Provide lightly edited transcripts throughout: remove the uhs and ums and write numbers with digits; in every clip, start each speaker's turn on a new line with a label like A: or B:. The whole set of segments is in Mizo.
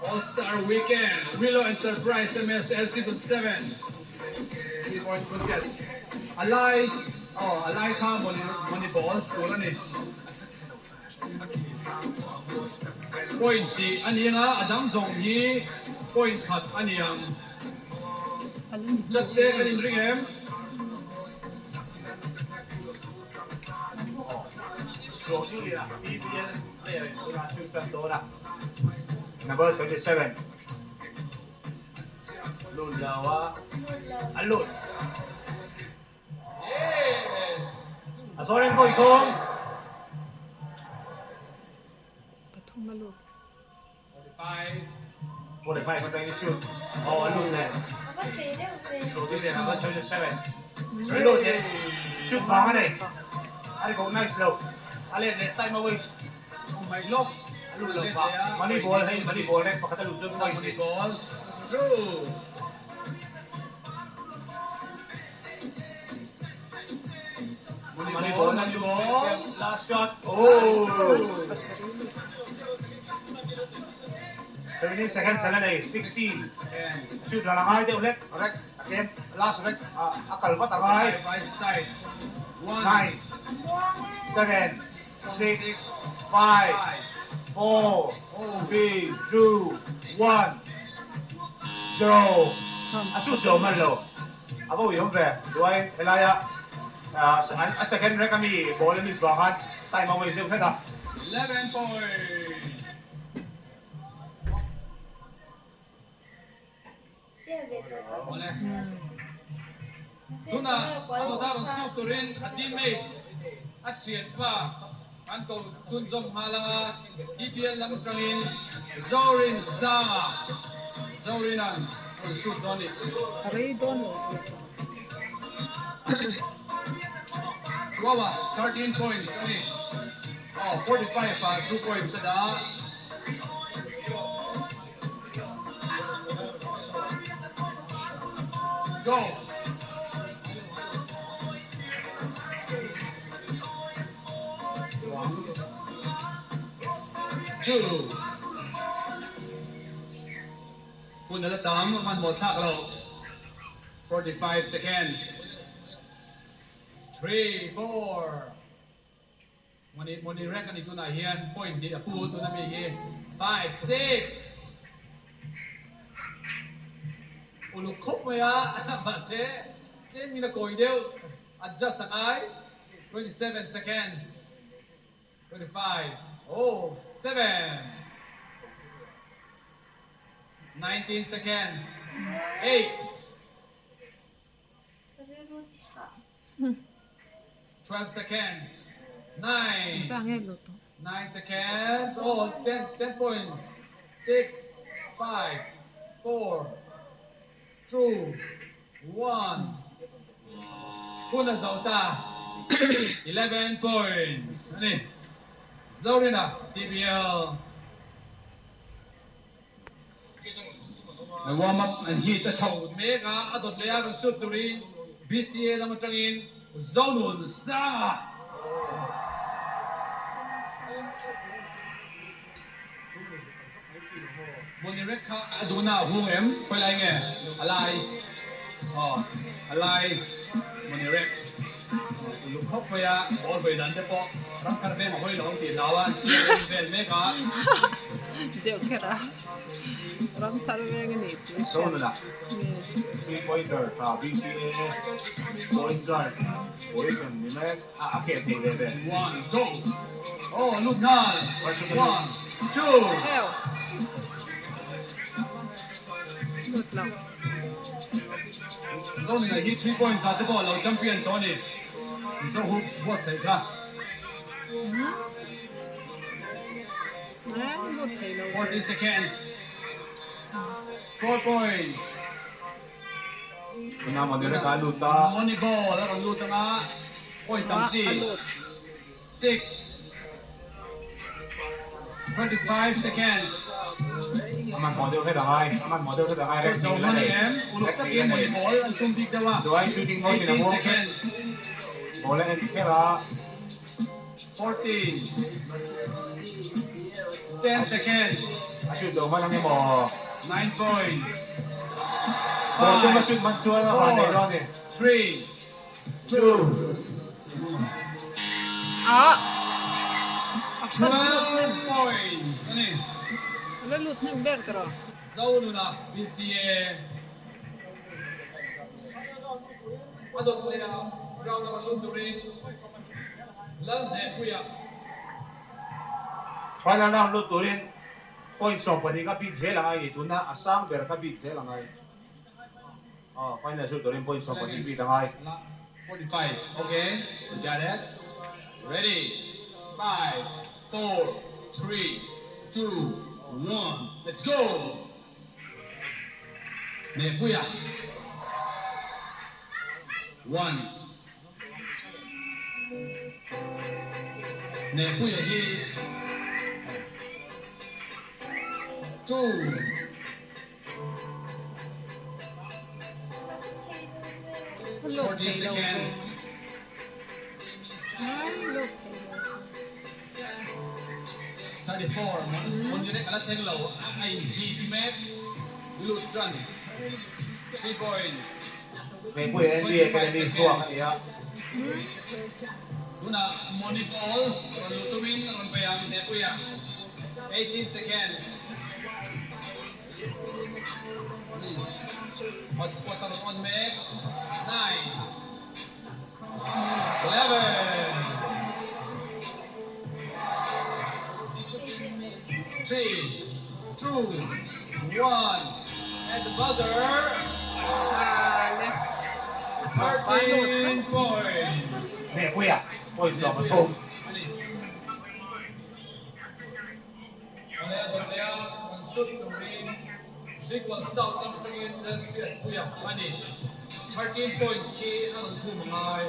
A: All Star Weekend Willow Enterprise MSL Season 7 Three point contest a lai aw a lai kha mawni mawni ball tur a ni point tih a ni anga a dang zawng hi point khat a ni ang just te kan inring em.
B: Number 27 Lut lo a a lut a zawn in kawi thawm.
C: Pathum a lut.
B: 45 atangin a shoot aw a lut leh number 27 lut leh shoot vang a nei a recognize lo a let leh time a waste a lut lo pah money ball hei money ball rek pakhat a lut chuan point
A: money ball through
B: money ball money ball last shot oh 17 seconds a la nei 16 shoot la ngai deuh hlek rek a tlem last rek a kal vat a ngai 9 7 6 5 4 3 2 1 0 a shoot zo hman lo a va uiawm ve chuan helaia a second rek ami ball a miss vang khan time a waste deuh hlek a.
A: 11 point. Tunah a dawt a rawn suk turin a teammate a thianpa an ko chhunzawm nghal ang a, TPL lam atangin Zorin Sanga, Zorina'n a rawn shoot dawn a ni.
C: A rei dawn lo tih a tam.
A: Chihuahua 13 points a ni. Aw, 45 ah 2 points a dah. Go! One, two. Hun a la tam, hmanhmawh thlak lo. 45 seconds. 3, 4. Mawni mawni rek a ni tunah hian point hnih a pu tuna mi hi 5, 6. Uluk khawp mai a, mahse tlem in a kawi deuh, adjust a ngai. 27 seconds. 25, oh, 7. 19 seconds. 8. 12 seconds. 9. 9 seconds. Oh, 10, 10 points. 6, 5, 4, 2, 1. Hun a zo ta. 11 points. A ni. Zorina, TBL. Warm up and heat a chho mek a, a dawt leh a rawn shoot turin BCA lam atangin Zonun Sanga. Mawni rek kha a duhna a hung em? Khawi lai nge? A lai. Aw, a lai. Mawni rek. Uluk khawp mai a, ball hawi dan te pawh ram thar veng a hawi lo ang tih hlau a, an siam rem vel mek a.
C: Deuh kher a, ram thar veng a nih tih hriat.
B: Zonuna, Three pointer tha BCA point guard position ni mek a, a khel thei ve ve.
A: One, go! Aw, lut nghal! One, two!
C: Heo! Lut lo.
A: Zonuna hi three points ah te pawh lo champion tawh a ni. Mizo hoops buatsaih kha.
C: Lut thei lo.
A: 40 seconds. 4 points.
B: Tuna Moni rek a lut a.
A: Moni ball a rawn lut anga point tam chi. 6. 25 seconds.
B: A hmanhmawh deuh hret a ngai. A hmanhmawh deuh hret a ngai rek hnih la nei.
A: Uluk takin Moni ball an tum bik deuh a.
B: Duai shooting motion a
A: 18
B: muang hret.
A: seconds.
B: Ball a en kher a.
A: 40. 10 seconds.
B: A shoot lo hman ang emaw?
A: 9 points.
B: Ball tum a shoot hman chuan a van nei dawn a ni.
A: 3, 2,
C: Ah! A khat lut hnem.
A: 12 points a ni.
C: A la lut hnem ber tawh.
A: Zonuna BCA a dawt leh a, ground a rawn lut turin Lalhnehpuia.
B: Final round lut turin point 12 ka beat zel angai ni, tuna a sang ber ka beat zel angai. Aw, final shoot turin point 12 beat angai.
A: 45, okay, we got it. Ready, 5, 4, 3, 2, 1, let's go! Nehpuia, 1. Nehpuia hi 2.
C: Lut
A: 40
C: thei lo ve.
A: seconds.
C: Ai, lut thei lo.
A: 34, mon unit ala thleng lo, a inhip mek, lut tan, 3 points.
B: Nehpuia NBA Academy chhuak a ni a.
A: Tunah Moni ball rawn luh tumin a rawn pe ang Nehpuia, 18 seconds. Hotspot a rawn on mek, 9, 11, 3, 2, 1, at the buzzer.
C: Ah, le. A tawp a lut
A: 13
C: thleng.
A: points.
B: Nehpuia point 13.
A: Ani. Alea Dawlea an shoot turin Sequel South lam atangin Lalhriatpuia a ni. 13 points khi a rawn khum a ngai.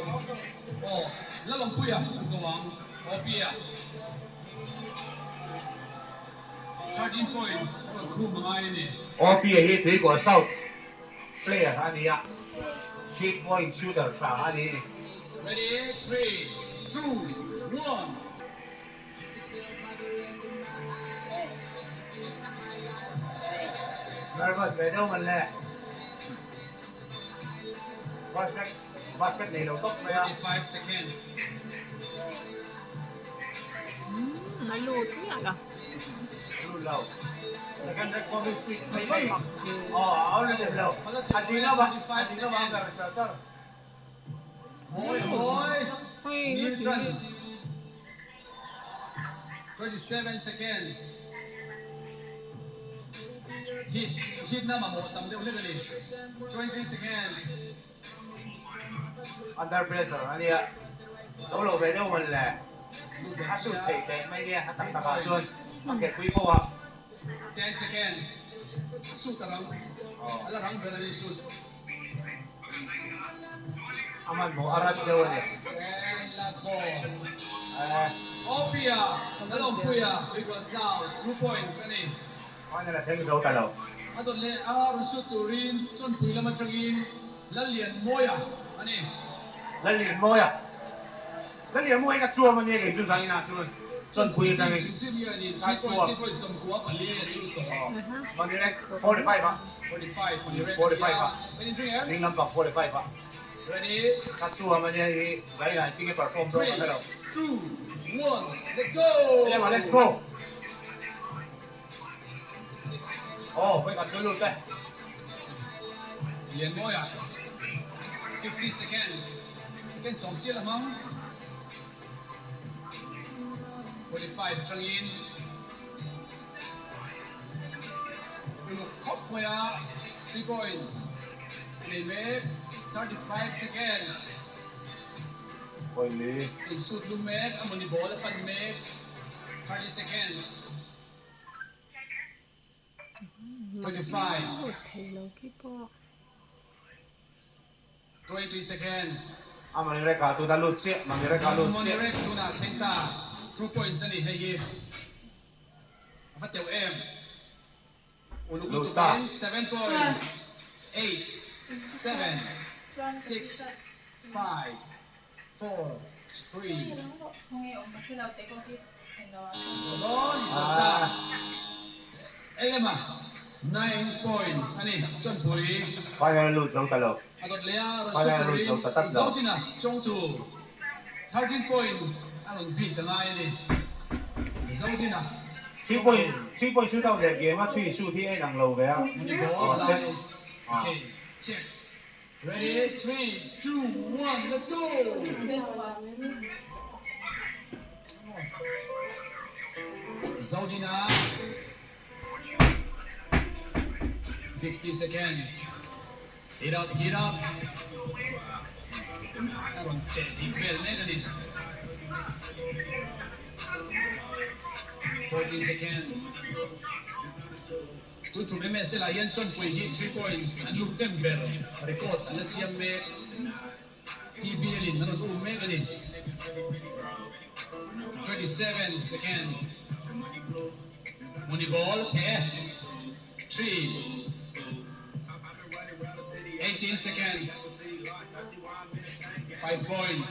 A: Aw, Lalawmpuia an ko ang. Awpia. 13 points a rawn khum a ngai a ni.
B: Awpia hi Tuikua South player a ni a, 3 point shooter tha a ni.
A: Ready, 3, 2, 1.
B: Nervous ve deuh man le. Basket basket nei lo tawp mai a.
A: 45 seconds.
C: Umm, a lut miah a.
B: Lut lo. Second red coffee sweet mai
C: A
B: mai.
C: mak ve.
B: Aw, a awn a lem lo. A ti lo va, a ti lo va ang kar char char.
A: Mawi mawi.
C: Hei,
A: Neil
C: nga ti
A: Tran.
C: nge?
A: 27 seconds. Hit, hit na mamawh tam deuh hlek a ni. 20 seconds.
B: Under pressure a nia. Zo lo ve deuh man le. A shoot theih teh mai nia, a tak takah chuan a ke pui fo a.
A: 10 seconds. A shoot a rang. A la rang ber a ni shoot.
B: A hmanhmawh a rat deuh a ni.
A: And last ball. Opia, Lalawmpuia, Tuikua South, 2 points a ni.
B: Final a thleng zo ta lo.
A: A dawt leh a rawn shoot turin Chawnpui lam atangin Lallianmawia a ni.
B: Lallianmawia. Lallianmawia ka chuam a nia kei chu zaninah chuan Chawnpui atangin ka chuam. Manirek 45 a. 45 a. Ding lampang 45 a. Ka chuam a nia hi zaninah engtin nge perform dawn ka hre lo. Lema let's go. Aw hawi khat chu lut e.
A: Lianmawia 50 seconds second sawm chial a hmang 45 atangin uluk khawp mai a 3 points a nei mek 35 second
B: Point li.
A: Insut lum mek a mawni ball a pan mek 30 seconds. 25.
C: Lut thei lo khi pawh.
A: 20 seconds.
B: A Manirek ah tuna lut chiah, Manirek ah lut chiah.
A: Manirek tunah thleng ta, 2 points a ni hei hi. A va teuh em. Uluk
B: Lut ta.
A: lutukin 7 points. 8, 7, 6, 5, 4. 4, 3. Engemaw 9 points a ni Chawnpui.
B: Final lut zo ta lo.
A: A dawt leh a rawn
B: Final
A: shoot
B: lut zo
A: turin
B: ta tlat lo.
A: Zodina Chawngtu 13 points a rawn beat a ngai a ni. Zodina
B: Three point three point shoot out leh game a three shoot hi a inang lo ve a.
A: Muni ball
B: Aw
A: a
B: set.
A: lai.
B: Aw.
A: Okay, check. Ready, 3, 2, 1, let's go! Zodina 50 seconds. Hit up, hit up. A rawn cheh dik vel mek a ni. 40 seconds. Tun tum MSL ah hian Chawnpui hi 3 points an lut hnem ber record an la siam mek. TBL in an rawn um mek a ni. 27 seconds. Money ball the 3 18 seconds. 5 points.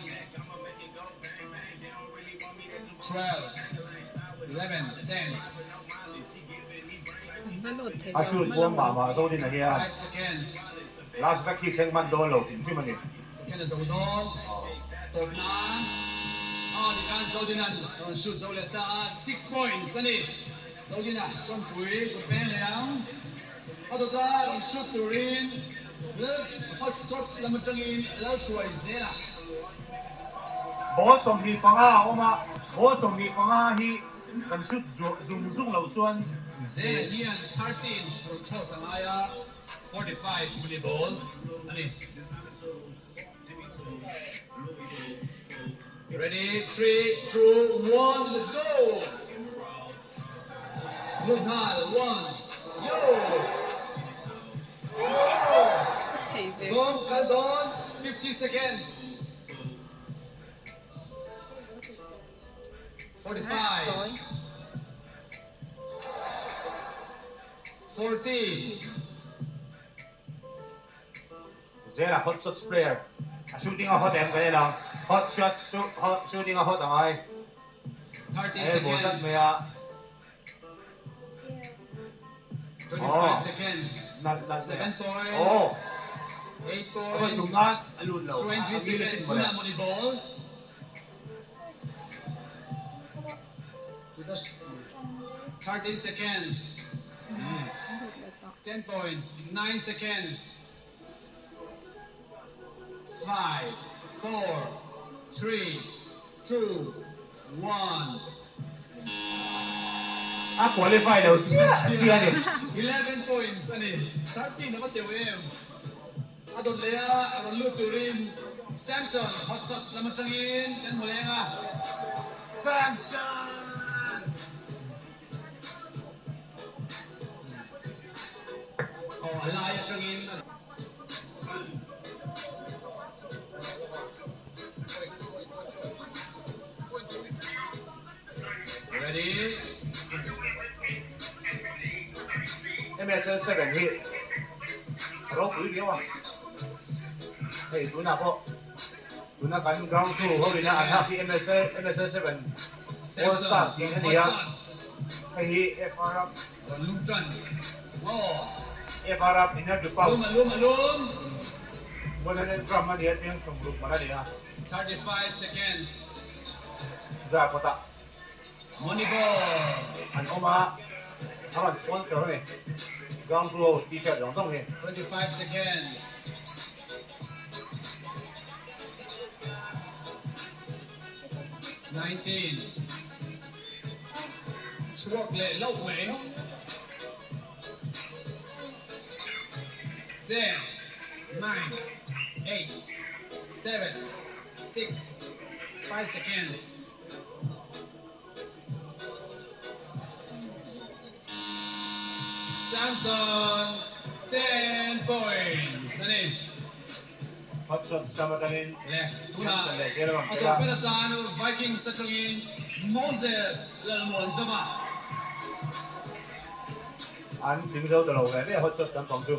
A: 12 11 10
C: An la lut thei
B: A
C: lo,
B: shoot
C: hma
B: muang
C: lam
B: mah mah Zodina hian
A: 5 seconds.
B: last vek hi thleng hman dawn lo hrim hrim a ni.
A: Second a zo dawn. Tawp nan. Aw tikhan Zodina'n a rawn shoot zo leh ta a, 6 points a ni. Zodina Chawnpui kut veng leh ang. A dawta rawn shoot turin hot shots lam atangin a lo hruai zel a.
B: Ball 25 a awm a, ball 25 hi kan shoot zung zung loh chuan.
A: Zela hian 13 rawn toss a ngai a, 45 muni ball a ni. Ready, 3, 2, 1, let's go! Lut nghal, 1, yo!
C: Ka thei ve.
A: Dawn, kal dawn, 50 seconds. 45.
C: Tawi.
A: 40.
B: Zela hot shots player a shooting a hot em kan en ang hot shot hot shooting a hot a ngai
A: 30
B: e ball tlat
A: seconds.
B: mai a
A: 25
B: aw
A: seconds.
B: nalh nalh mai a
A: 7 points.
B: aw
A: 8
B: a vawi tum
A: points.
B: nan a lut lo a
A: 20
B: ngil
A: seconds.
B: asin mawle.
A: Tuna money ball. To the 13 seconds.
C: An lut leh ta.
A: 10 points. 9 seconds. 5, 4, 3, 2, 1.
B: A qualify lo chiah chiah a ni.
A: 11 points a ni. 13 a va teuh em. A dawt leh a, a rawn lut turin Samson hot shots lam atangin kan hmu leng a. Samson! Aw, a lai atangin a. Ready?
B: MSL 7 hi a ropui viau a, hei tunah pawh tuna kan ground crew ho ina an hak hi MSL MSL 7 All
A: Samson
B: Star tih
A: from
B: a ni a,
A: hot shots.
B: hei hi FR up
A: Rawn lum tan. Aw.
B: FR up energy
A: Lum
B: pouch
A: a lum a lum.
B: 100 gram a ni a chiang 60 man a ni a.
A: 35 seconds.
B: Zar kawtah.
A: Money ball.
B: An awm a, a rawn sponsor a ni. Ground crew ho t-shirt zawng zawng hi.
A: 25 seconds. 19. Chhuak leh loh mai. 10, 9, 8, 7, 6, 5 seconds. Samson, 10 points a ni.
B: Hot shot siam atangin
A: Le, tuna
B: Samson leh Zero ang
A: a
B: kela.
A: tawp ber atan Vikings atangin Moses Lalmuanzama.
B: An tling zo ta lo ve ve hot shot lampang chu.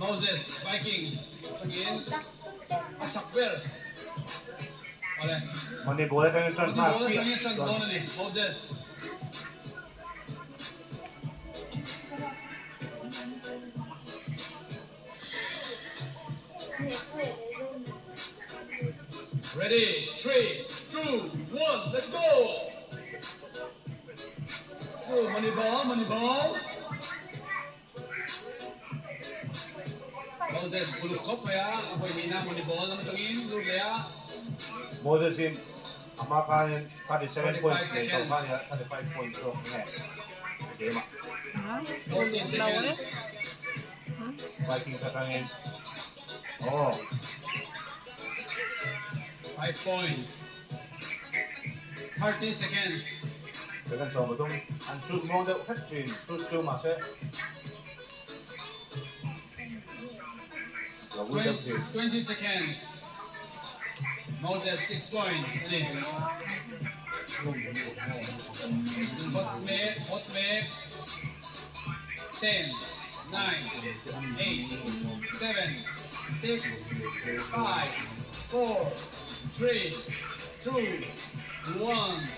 A: Moses Vikings atangin a chak ber. Awle.
B: Money ball atangin tan
A: Money
B: nghal
A: ball
B: piah
A: atangin tan
B: chuan.
A: dawn a ni Moses. Ready, 3, 2, 1, let's go! Two, money ball, money ball. Moses uluk khawp mai a, a vawi hnihna money ball lam atangin lut leh a.
B: Moses in a hma khanin 37
A: 45
B: points nei tawh
A: seconds.
B: kha a nia, 35 points zawk nge a game ah.
A: 40 seconds.
B: Vikings atangin aw.
A: 5 points. 30 seconds.
B: Second 13 an shoot muang deuh hret thin, shoot chu mahse lo ui deuh thin.
A: 20 seconds. Moses 6 points a ni. Hot mek, hot mek. 10, 9, 8, 7, 6, 5, 4, 3, 2, 1.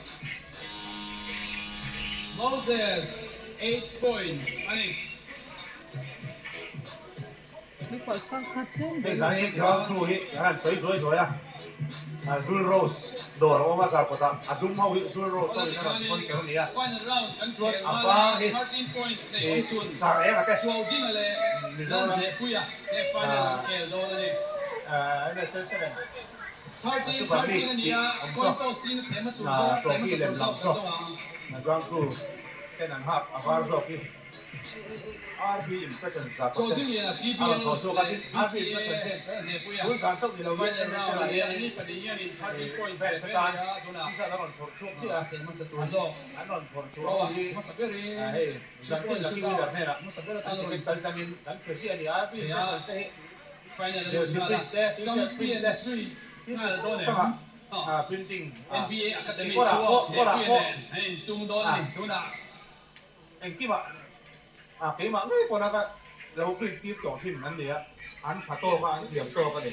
A: Moses, 8 points a ni.
B: Hei zan hi ground crew hi an han sawi zuai zuai a, Zul Rose dawr a awm a kar kawtah a dum ho hi Zul Rose ho in a rawn thawn kher a ni a, chuan a var hi ih sar eng a te Mizoram MSL 7 Super League tih awm saw trophy lem lam saw ground crew ten an hak a var zawk hi. RB Impressions dah pawh ten a rawn thawh chhuak a, tin RB Impressions hian tun zan chauh ni lo in MSL ah hian fans atan t-shirt an rawn phawrh chhuak chiah a, an rawn phawrh chhuah ho hi hei zantin lucky winner hnenah an ticket kal tlangin kan pe chiah a ni. RB Impressions te hi jersey print te, t-shirt print te, t-shirt hrang hrangah printing kawrah pawh kawrah pawh. Engkimah a keimah ngei pawn a ka lo print tir tawh thin an ni a, an tha tawk a, an thiam tawk a ni.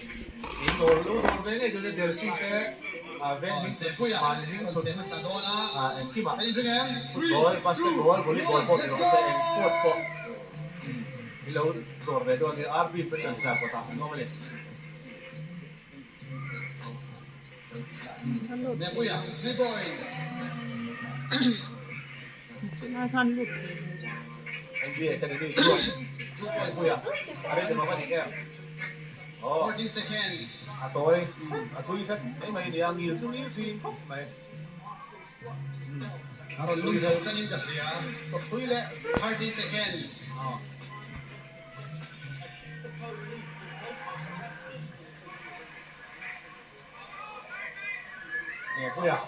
B: In dawr lo dawr ve ngei chuan jersey te veng hming chhut, mahni hming chhut engkimah football, basketball, volleyball pawh ni rawh se eng sport pawh i lo dawr ve dawn a ni. RB print an zah kawtah an awm a ni. NBA Academy chuan Puia a rei emaw ka ni em? Aw, a tawi a thui hret mai mai a nia, ngil chu ngil thin khawp mai. Thui leh thui leh. Aw.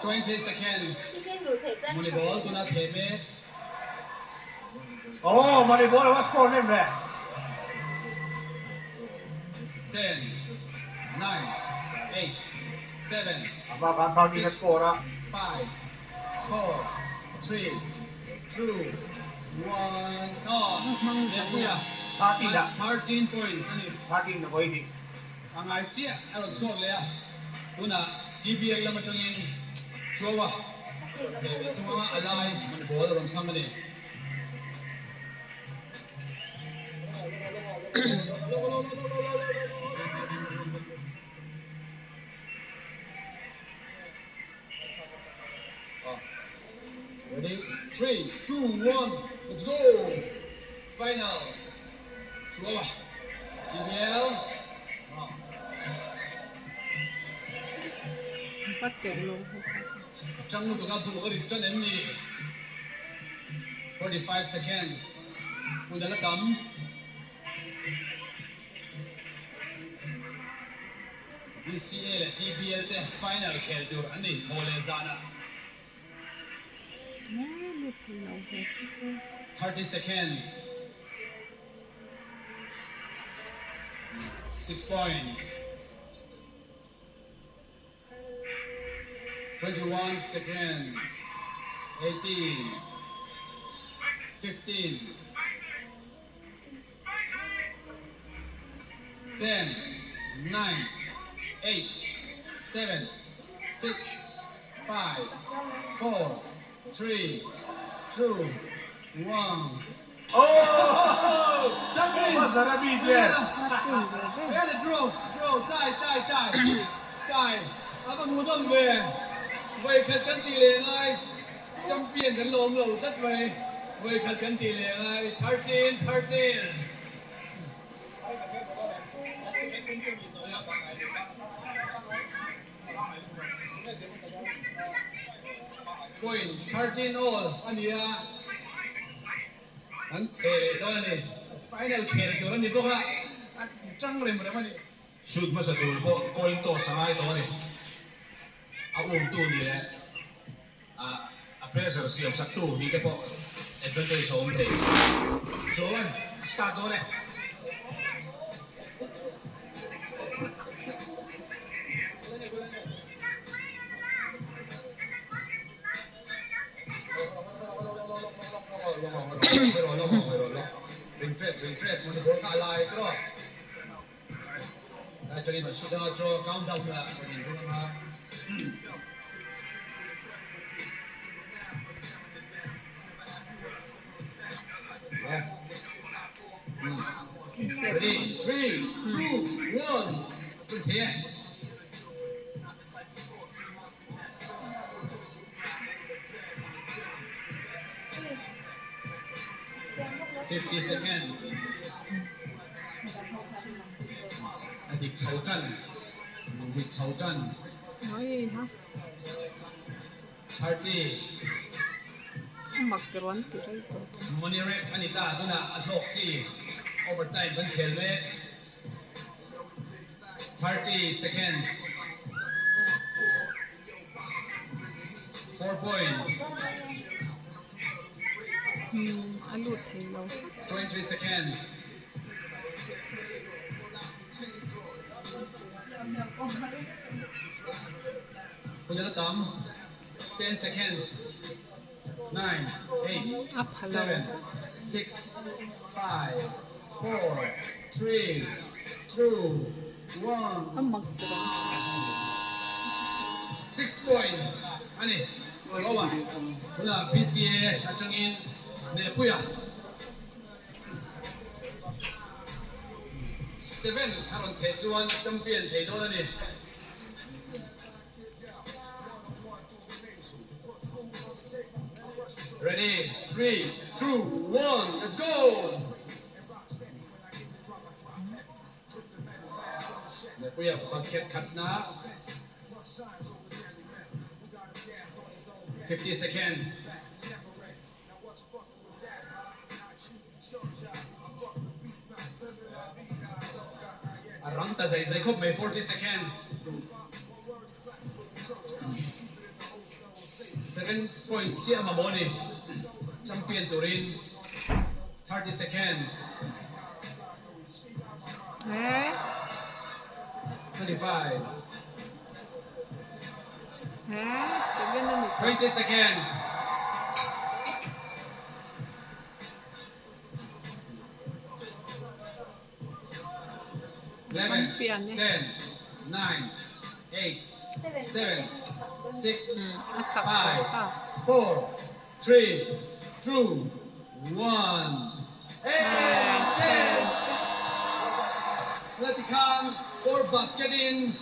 A: 20 seconds Money ball tuna theh mek.
B: Oh, money ball a va score hnem ve.
A: 10, 9, 8, 7,
B: A hma khan 13 a
A: 6,
B: score a.
A: 5, 4, 3, 2, 1, oh, Nepuia,
B: 13 a.
A: 13 points a ni.
B: 13 a vawi hnih.
A: A ngai chiah a rawn chhuak leh a, tunah TBL lam atangin Chuaua thei ve thung a, a lai money ball a rawn thlang a ni. Ready, 3, 2, 1, let's go! Final! Chuaua, TBL. A tang lutuk a buk a rit tan em ni? 45 seconds hun a la tam. BCA leh TBL te final khel tur an ni thaw leh zanah. 30 seconds. 6 points. 21 seconds. 18. 15. Ten, nine, eight, seven, six, five, four, three, two, one. Point 13 all a ni a. An khel leh dawn a ni. Final khel tur a ni bawk a, a tang rem rem a ni.
D: Shoot hmasa tur pawh coin toss a ngai tawh a ni. A umtu ni leh a pressure siam sak tu ni te pawh advantage a awm thei. Chuan a start dawn e.
A: Ready, three, two, one, 50 seconds. A dik chho tan. Dik chho tan.
C: Oi ha.
A: 30.
C: Mak ti ruan ti rei tawh.
A: Money rep ani ta tuna a hlawk chi overtime kan khel mek. 30 seconds. 4 points.
C: A lut thei lo.
A: 20 seconds. Hun a la tam. 10 seconds. 9, 8,
C: A pha lo.
A: 7, 6, 5, 4, 3, 2, 1.
C: A mak ti reng.
A: 6 points. Ani. Lowa. Tuna BCA atangin Nepuia. 7 a rawn theh chuan champion thei dawn a ni. Ready, 3, 2, 1, let's go! Nepuia basket khatna. 50 seconds. A rang ta zai zai khawp mai 40 seconds. 7 points chiah mamawh a ni. Champion turin 30 seconds.
C: Eh?
A: 25.
C: Eh, 7 a ni tawh.
A: 20 seconds. 11,
C: Champion e.
A: 10, 9, 8, 7, 6,
C: A chak tawh
A: 5,
C: sa.
A: 4, 3, 2, 1.
C: Eh,
A: 10. Tikhan 4 basket in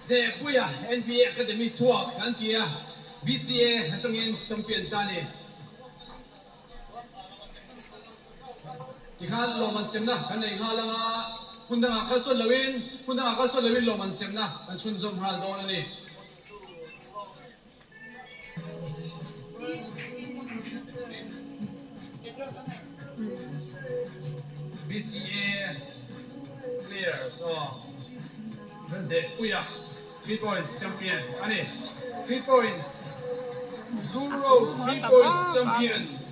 A: Nepuia NBA Academy chhuak kan ti a, BCA atangin champion ta ni. Tikhan lawm an semna kan nei nghal anga hun dangah kal sawn loin hun dangah kal sawn loin lawm an semna kan chhunzawm nghal dawn a ni. BCA players aw Vandepuia 3 points champion a ni. 3 points Zuro 3 points champion.